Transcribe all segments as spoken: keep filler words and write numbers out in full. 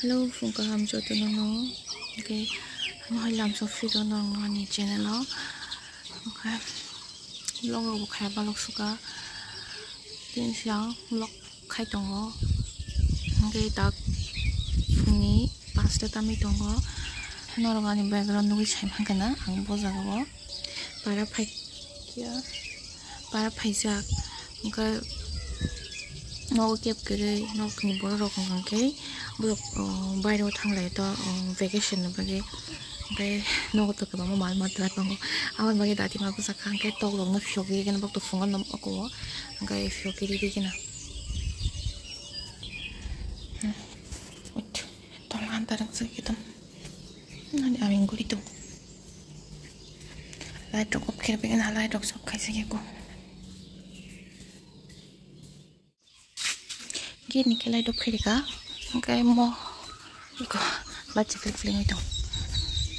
Hello, phung kaham jotono no. Hwnkhe, ano hai lamso phiro no ani channel o. Hwnkhe, vlog rok bo khaya balok suka. Tin siang vlog khai tongo. Hwnkhe, tak phungni pasta tamwi tongo. Norok ani background nugwi sai mankha na, ang bo jaga o para phai, para phaijak. Hwnkhe, nogo kep kwrwi, nokni borok rok hwnkhe borok, o, baireo thanglai to, o, vacation ni bagwi. Hwnkhe, nogo to kwbangma mal mata tongo. Aboni bagwi dati ma bwsakha, hwnkhe tok rokno phiyogwi khe bokto phungo nokho o. Hwnkhe phiyogwi ridi khe na. Hmm. Wait. Tol antarang se kitam. Nani aming guri to. Light rok off khe, begin light rok off khai se ko. Gate ni khe light off khairika, hwnkhe mo iko light se flick flick oi tong.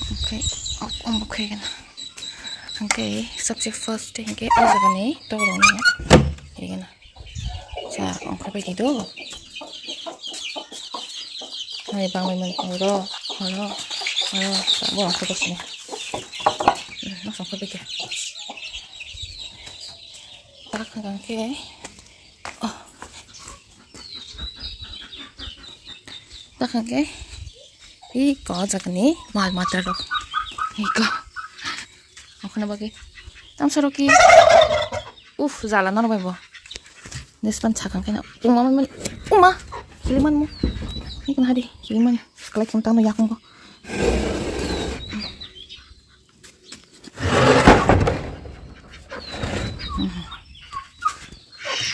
Hwnkhe off, off khaigena. Hwnkhe sabse first hwnkhe o jaga ni tok rok no khaigena. Sa ongkhor bai di do. Hai bangwi mani oro, oro, oro, bo ongkhor bai sini. Hmm, mas ongkhor bai khe. Tak hwnkhe. Oh. Takhang ke iko jagani mal mata rok. Iko. Okhana bagwi. Tamsa rok ki. Uf, jala nang bai bo. Despan chakang kena. Uma, uma, uma. Kiliman mo. Ini kena hadi. Kiliman. Sekalai kim tang no yakung ko.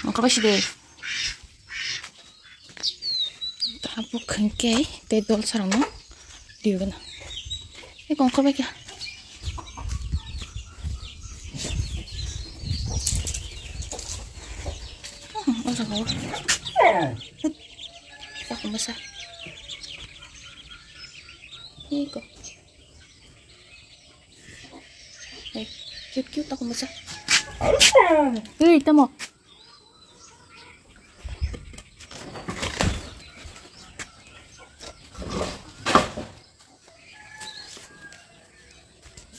Ongkhor bai side. Tabuk hwnkhe tei dol sarangno riogena. Eko ongkhor bai kha. Hmm, o jaga o. Takung bwsa. Eko. Hey, cute, cute, takung bwsa. Hey, tamo.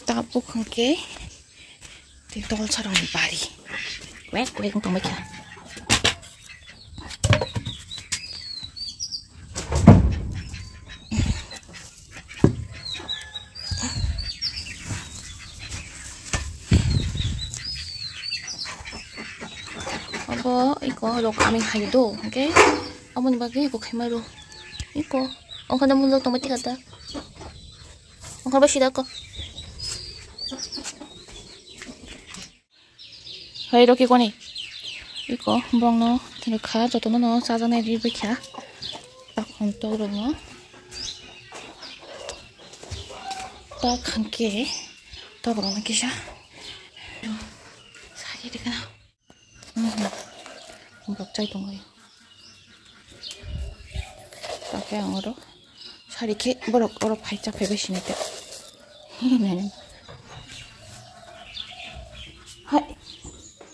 Tabuk hwnkhe tei tol sarangni bari. Wek, wek wng tongbai kha. Obo iko rok aming hai do, hwnkhe aboni bagwi iko khaima rw. Iko, ongkhorno mulok tongbai tikha da. Ongkhor bai sida ko. Hai, roki koni. Iko, borokno rwkha, jotono no chajaknai ri baikha. Takhon tok rokno. Tak hwnkhe, tok rokno kisa. Sari rikha. Mhm. Borok chai tongo. Takhe ang oro sari khe borok oro phai cha phai bai sini te. Hai.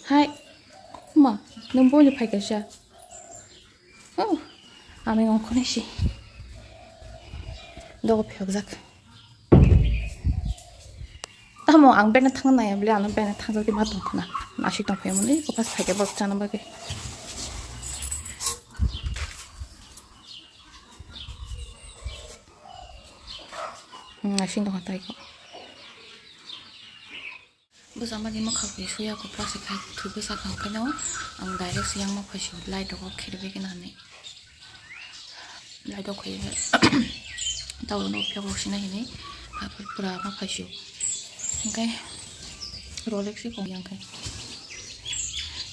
Hai. Ma, nung boni phai kaisa. Oh. Ami ongkhornai si. Dogo phiyokjak. Tamo ang bena thangna nai bole, ano bena thangjak di ma tong khna. Nasik tong phai mani, ko pas phai ke bok chana bagwi. Hmm, nasik tong tai ko. Bwsa mani mwkhang ni suya ko plastic hai thwi bwsa kha khe no ang direct siyang ma phai si light rok khe rwgwi khe nani. Light rok khe tao no phiyok rok sina hini pura ma phai si. Hwnkhe Rolex se kong yang khe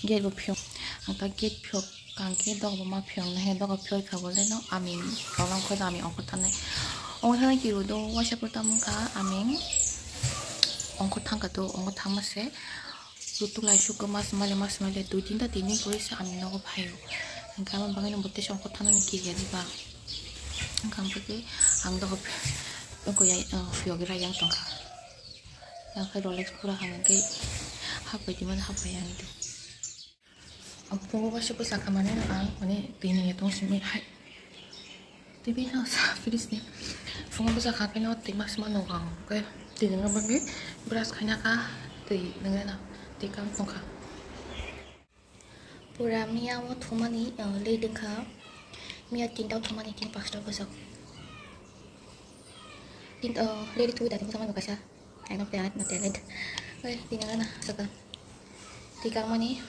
gate bo phiyok ang ta gate phiyok. Kangkhe dogo ma phiyong nahe, dogo phiyoi kha bole no ami problem kho do ami ongkho thangnai. Ongkho thangnai kiro do waisa pore tamo wngkha ami ongkho thangkha do, ongkho thangma se rutuk lai sukha mas male mas male dui tinta tini pore se ami nogo phaio. Hwnkhe amo bagwi no bo teisa ongkho thangnani kiriya diba. Hwnkhe ang bagwi ang dogo phiyogwi rai yang tongkha. Yang khe Rolex pura hwnkhai hapai di mani hapai yang do. Ang phungo waisa bwsa kha mane ang mane tini ya tong simi hai. Twi no sa fridge ni. Phungo bwsa kha khe no twi mas ma nung ang. Khe twi nung bagwi brush khaina kha, twi nung na twi kam tong kha. Pura miya o thumani, uh, late wngkha. Miya tinta o thumani tin pasta bwswk. Tin, uh, late thwi da tin bwswk ma kaisa. Ekdom talent, no talent. Oi, tini gana saka. Tikar mani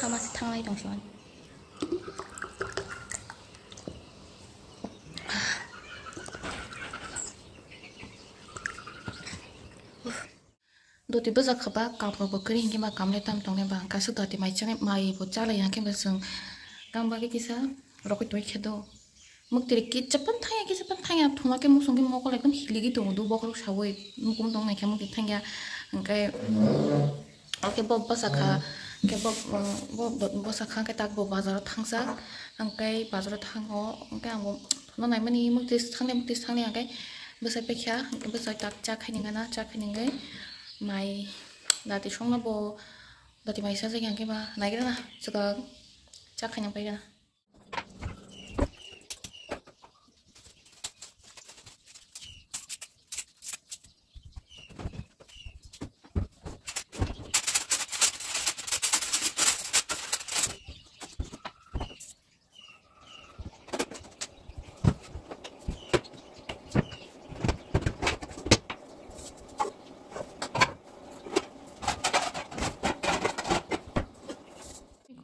hama se thanglai tong siman. Doti bwsa khaba kam rok bo kwrwi hinkhe ma kam le tam tong le ba kaisa doti mai chang mai bo chala yang khe bo chwng kam bagwi kisa rokoi toi khe do. Mwktwi kisa pan thangya, kisa pan thangya, thuma khe muchung khe mokol ekdom hiligi tongo, do bokhorok sawi mukum tong naikhe mwktwi thangya, hwnkhe, hwnkhe bo bwsakha, hwnkhe bo, bo, bo bwsakha, hwnkhe tak bo bazaro thangsa, hwnkhe bazaro thango, hwnkhe ang bo no naimani mwktwi thangni, mwktwi thangni hwnkhe bwsai paikha, hwnkhe bwsai tak cha khaini gana, cha khaini hwnkhe mai dati songno bo dati mai sajagya hwnkhe ba naigrana swkang cha khaina paigana.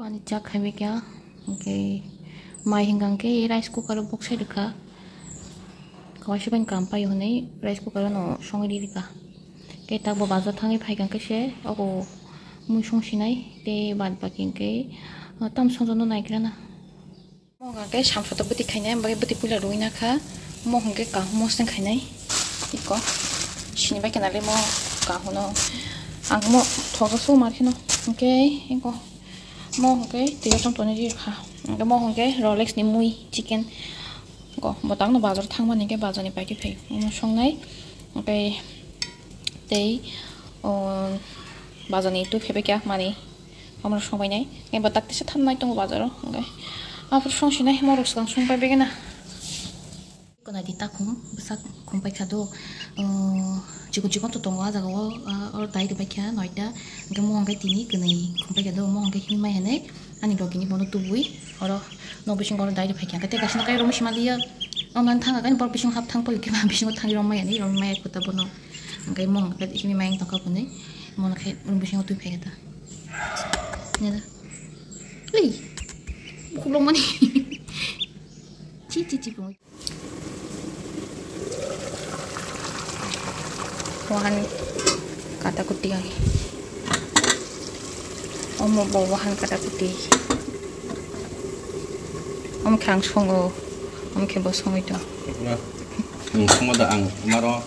Ani chak khaimikya, hwnkhe mai hwnkha hwnkhe rice cooker o bokse rwkha. Kaisa bai kam paio hwnwi rice cooker o no songwi rikha. Tei tak bo bazar thangwi phaikha hwnkhe se obo mui songsinai tei bad baki hwnkhe tam songjakno naikrana. Mo hwnkhe samsok bwtwi khainai, hwnkhe bwtwi puila rwui nakha. Mo hwnkhe kaham mosneng khainai. Iko sini bai khe nalai mo kaham no. Ang mo thokjak su mar kheno. Hwnkhe iko mo hwnkhe twi tong toni ri kha. Hwnkhe mo hwnkhe Rolex ni mui chicken. Iko bo tang no bazar thangmani hwnkhe bazar ni paikhe phai mo songnai. Hwnkhe tei o bazar ni tu phebe kya mani. Omo songbainai, eba tak tisa thamnai tongo bazaro, hwnkhe aphuru songsinai, morok swkang songpai begena. Konai di takhum bwsak khum paikha do, chikon chikon to tongo ah jagao, ah, oro dai rwbaikha noita, hwnkhe mo hwnkhe tini kwnwi khum paikha do, mo hwnkhe himwi mai hinwi ani logini bono tubui oro nok bisingo oro dai rwbaikha, hwnkhe tei kaisa no kai romwi sima liya, omo thang khe borok bising hap thang paikha, bisingo thangwi romwi maya ni romwi maya kota bono, hwnkhe mo hwnkhe himwi mai wng tongkha hwnwi mono khe bisingo twi phaikha ta. Neda. Ui. Bukhuk longmani. Chi, chi, chi, bumui. Wahan kata kuti ai. Omo bo wahan kata kuti. Omo khe ang songo. Omo khe bo songwi tong. Nung songma da ang maro.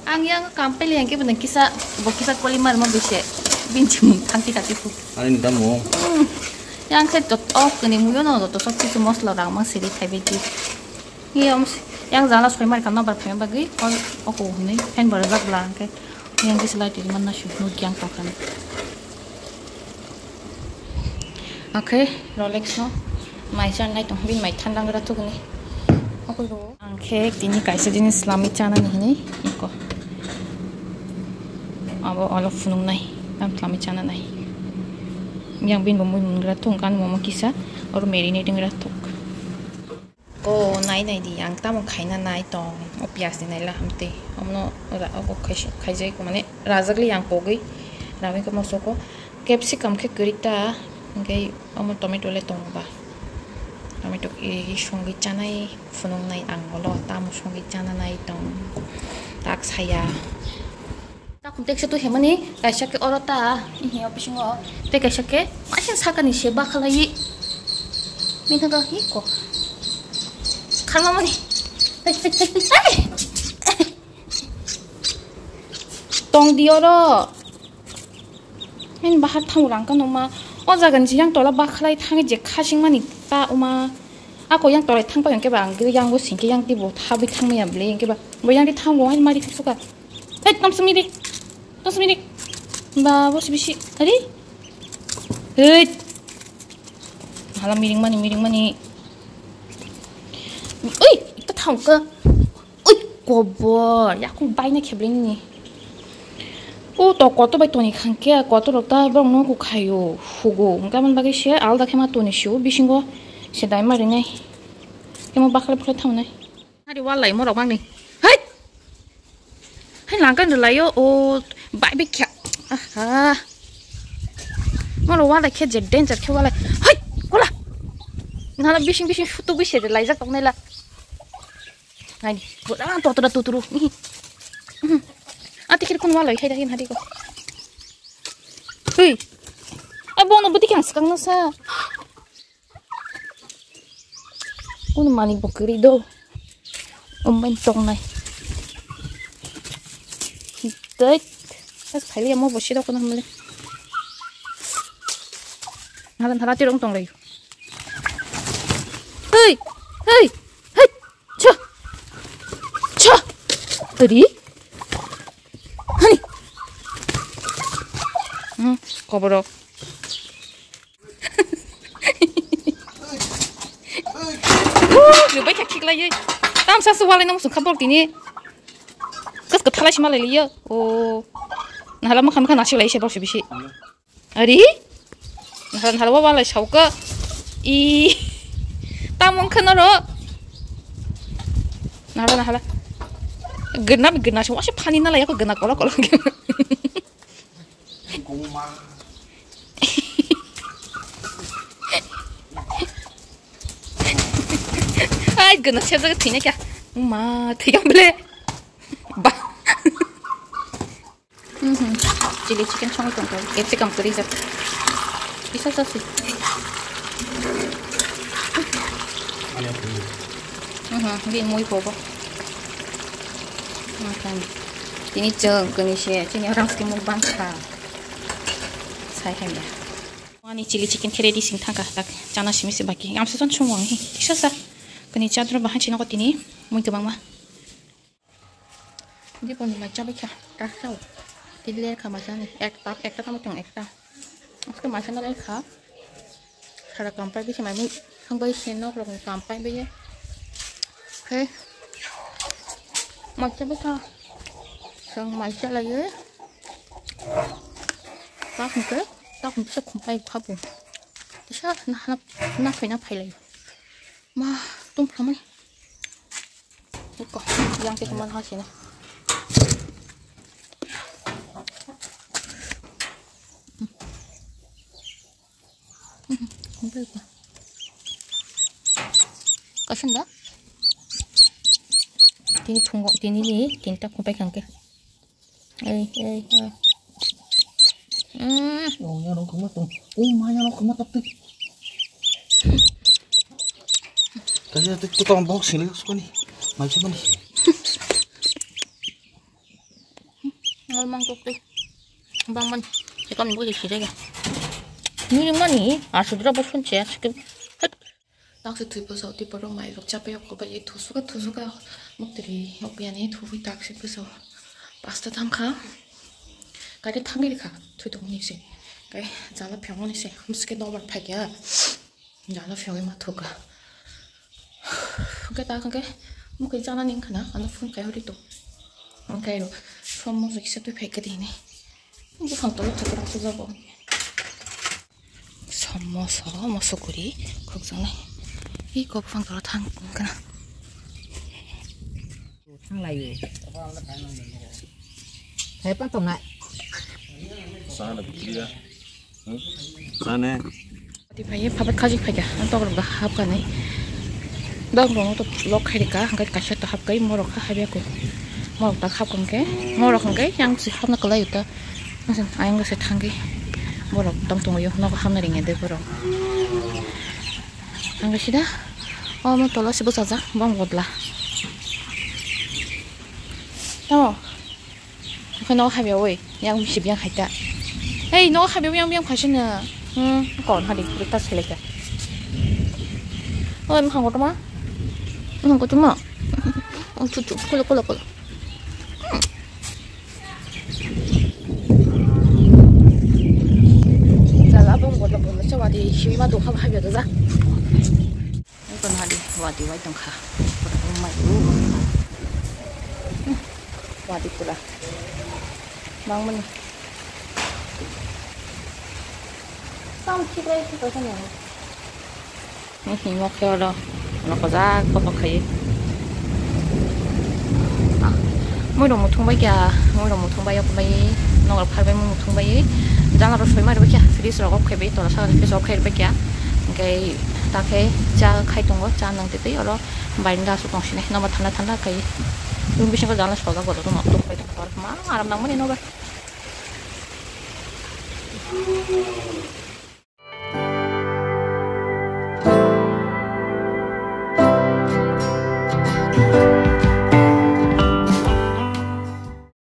Ang yang kampeli yang ke benang kisa, bo kisa koli mar ma bise. Binchimung thangti kati pu. Ani ni damo. Hmm. Yang khe tot, oh, kene muyo no, to sok kisu mosla rang ma siri khai beti. Yang jala soi mar kam na bar phai bagwi, oh, oh, ko hwnwi, phen bar jak bla ang khe. Yang kisa lai tiri man na su, nu yang tong khan. Akhe Rolex no mai chan nai tong, bini mai than dangra thukni. Akul ro. Ang khe tini kaisa jinis slamwi chanani hinwi iko. Abo olo phunuknai, tam slamwi chananai. Yang bini bo mui mungra thung kan momo kisa, oro marinate wngra thuk. Ko nai nai di, ang tamo khaina nai tong, o piyaj ni nai la hamtwi. Omno ra-, o khai-, khaijai ko mane rajak li ang pogwi, rawi ko mosoko. Capsicum khe kwrwi ta, hwnkhe omo tomato le tongo ba. Tomato khe songwi chanai phunuknai ang olo, tamo songwi chananai tong, tak saya. Takhum teksa tu hemani, kaisa khe oro ta, ihi o bisingo, tei kaisa khe masa sakani se bakhalai. Mithang ka hi ko. Kharma mani. Tong di oro. Hen bahar thang rang kano ma. O jaga ni yang tola bakhalai thangi je khasing mani ta uma. Ako yang tolai thang pa yang ke ba ang yang bo sing ke yang ti bo thabi thang maya ble yang ke ba. Bo yang ti thang bo hen mari suka. Hei, tong simi di. Tong simi di. Ba, bo si bisi. Ari? Hei. Hala miring mani, miring mani. Ui, ekta thangka. Ui, kobor, yakung baina khebleni. O to kotor bai toni khangke, kotor rok ta borok no kukhayo, hugo. Hingke aboni bagwi se alda khe ma toni sio, bisingo se dai ma rinai. Kemo bakhle bakhle thangnai. Hari walai morok mangni. Hai! Hai langkan rwlaio, o bai bai khe. Aha. Morok walai khe je danger khe walai. Hai! Kola! Nala bising bising sutuk bise de laijak tongnai la. Naini, bwrang totra tuturu. Ihi. Mhm. Ati kiri kun walai khai dahin hari ko. Hui. Ai bono bwtwi khe ang swkang no sa. Kun mani bo kwrwi do. Umbai tongnai. Dai. As phaili amo bo sirok no hamle. Nalan thala tirong tonglai. Hui. Hui. Hui. Cha! Cha! Tadi? Hani? Hmm, koborok. Huh, nubai kha khiklaiwi. Tamsa se walai nang sungkha borok tini. Kas ka thalai sima lailiyo. O. Nahala mokhan kha nasi lai se borok se bisi. Ari? Nahal nahal wa walai sauka. I. Tamong khana ro. Nahal nahal. Gena gena sing wasi pani na la ya ko gena kola kola. Ai gena siap jaga thina kya. Ma thiyam ble. Ba. Mhm. Chili chicken song tong tong. Capsicum kari jat. Isa sa si. Mhm. Bi mui bobo. Makan. Tini cheng kani se. Chini orang ski mukbang kha. Sai hai ya. Ani chili chicken khe ready sing thangka. Tak chana simi se baki. Am se son sumwang hi. Isa sa. Kani chadro bahai chino ko tini. Mui kebang ma. Diponi mai chabai kha, tak chao. Tili kha mai chani, ek tak, ekta tamo tong ekta. Aske mai chana lai kha. Sara kampai bisi mai mui thangbai se nok rok kampai bai. He. Mai chabai kha. Sang mai cha lai ye. Tak hingke, tak hingke se khumpai kha bo. Kisa na, na, na phai na phai lai. Ma, tum phlamai. Iko, yang ke teman ha sini. Kasan da? Tini thungo, tini ni, tinta kumpai kangke. Ei, ei, ei. Mm. Oh, ya, nong kama tong. Oh, ma, ya, nong kama tong. Kasi ito, ito ang box sila sa kani. May sa kani. Ngal mang tok te. Bang man. Ito ang box sila ya. Ni mani, asudra box kun che, asik. Tak se thwi bwsao tei borok mairok chapai o kobai thusuka thusuka muktwi yok yani thubui tak se bwsao pasta thang kha. Kaisa thangwi rwkha thwi tongmani se. Kai jala phiyokmani se. Hamsike nokbar phaikha. Jala phiyogwi ma thukha. Hwnkhe tak hwnkhe muktwi chanani wngkha na ano phone kai hori tong. Hwnkhe ro somo se kisa twi phaikha de hinwi. Buphang tolo thwkra sujago. Somoso, moso guri khukjaknai. Iko buphang toro thang kana. Thang lai. Hai pa tongnai. Sana bukliya. Hmm? Sana. Ati phai phabat khajik phaikha. Ang tok rok hap kanai. Dok rok to lok khai rika, hangkai kaisa to hap kai, morok ha habya ko. Morok tak hap kangke, morok hangkai yang si hapna kalai uta. Ayang se thangwi borok tong tongwi nogo hamna ringya de borok. Ang sida omo tola se bwchajak bom bodla. Tamo. Okhai nogo habya oi yang bisi biyang hai ta. Ei nogo habya yang biyang phaisino. Hmm, kon hadi ta seleka. Oi mkhang kotorma. Mkhang kotorma. Chu chu kola kola kola. Jala bong bodo bodo se wadi simi ma dukha bhai bego ja. Kon hadi wadi wai tongkha. Wadi pura. Bangmani. Sam thikrai thikrai khani. Himo khe oro. Ono kojak kotok khai. Moi rok muthung bai kya, moi rok muthung bai, bai. Nokar phar bai muthung bai. Jala rok soi ma rw kya, fridge rok off khai bai, tola saka fridge off khai bai kya. Hingke ta khe cha khai tongo, cha nang twi oro. Bainda aswk tong sini, nobar thanda thanda khai. Room bisingo jala sojak bo, room o tok bai tong ma aram nang mani nobar.